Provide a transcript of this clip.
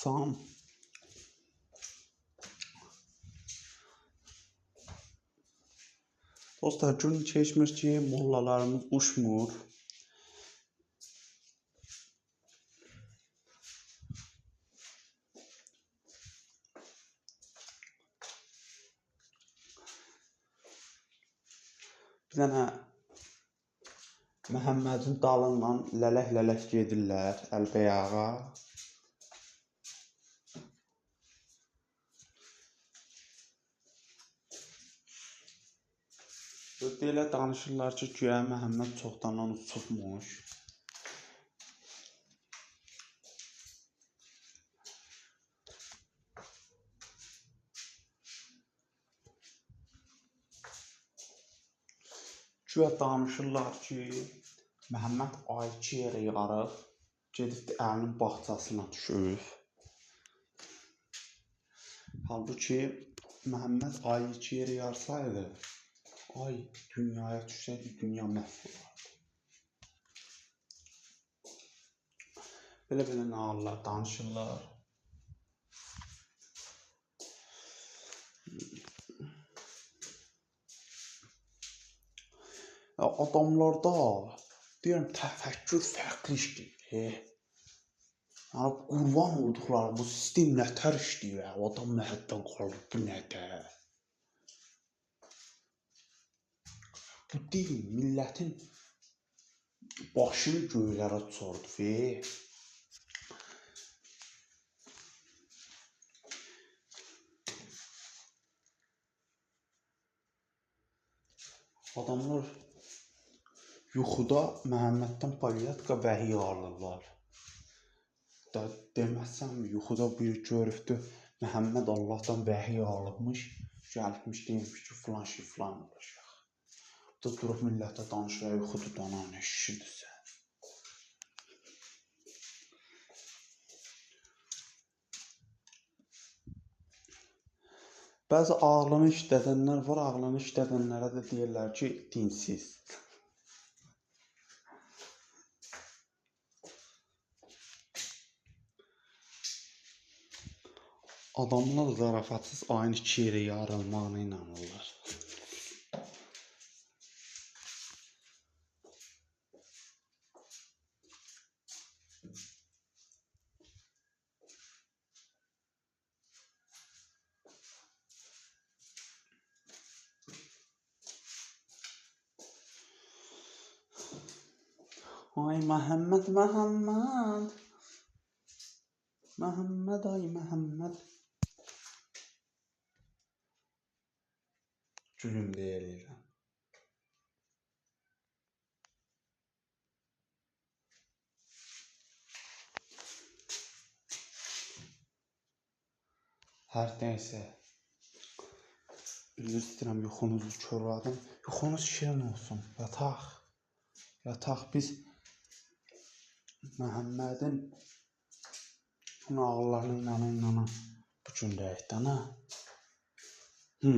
Salam. Dostlar, gün keçmir ki, mollalarımız uçmur. Bir dənə Məhəmmədin dalından lələk-lələk gedirlər əlbəyağa. Belə danışırlar ki, güya Məhəmməd çoxdandan uçubmuş. Güya danışırlar ki, Məhəmməd ay iki yerə yarıb, gedibdi əlinin bağçasına düşüb. Halbuki Məhəmməd ayı iki yerə yarsaydı, ay dünyaya düşsəydi, dünya məhv olardı. Belə-belə nağıllar danışırlar. Adamlarda, deyirəm, təfəkkür fərqli işləyir. Yəni, qurban olduqları bu sistem nətər işləyir? Adam məhətdən qalır, bu nədir? Bu din millətin başını göylərə uçurdu. Adamlar yuxuda Məhəmməddən palyatka vəhiy alırlar. Da deməsəm, yuxuda bir görübdü, Məhəmməd Allahdan vəhiy alıbmış, gəlibmiş, deyirmiş ki, filan şey filan olacaq. Bu da durub millətə danışır, yuxudur dana, nə şişirdir sən. Bəzi ağlını işlədənlər var, ağlını işlədənlərə də deyirlər ki, dinsiz. Adamlar zarafatsız ayın iki yerə yarılmağına inanırlar. Ay Məhəmməd, Məhəmməd, Məhəmməd, ay Məhəmməd. Gülüm deyirəm. Hər nəysə, üzr istəyirəm, yuxunuzu korladım. Yuxunuz şirin olsun. Yataq. Yataq. Biz Məhəmmədin ağıllarına inana-inana bu gündəyik də, nə? Hı.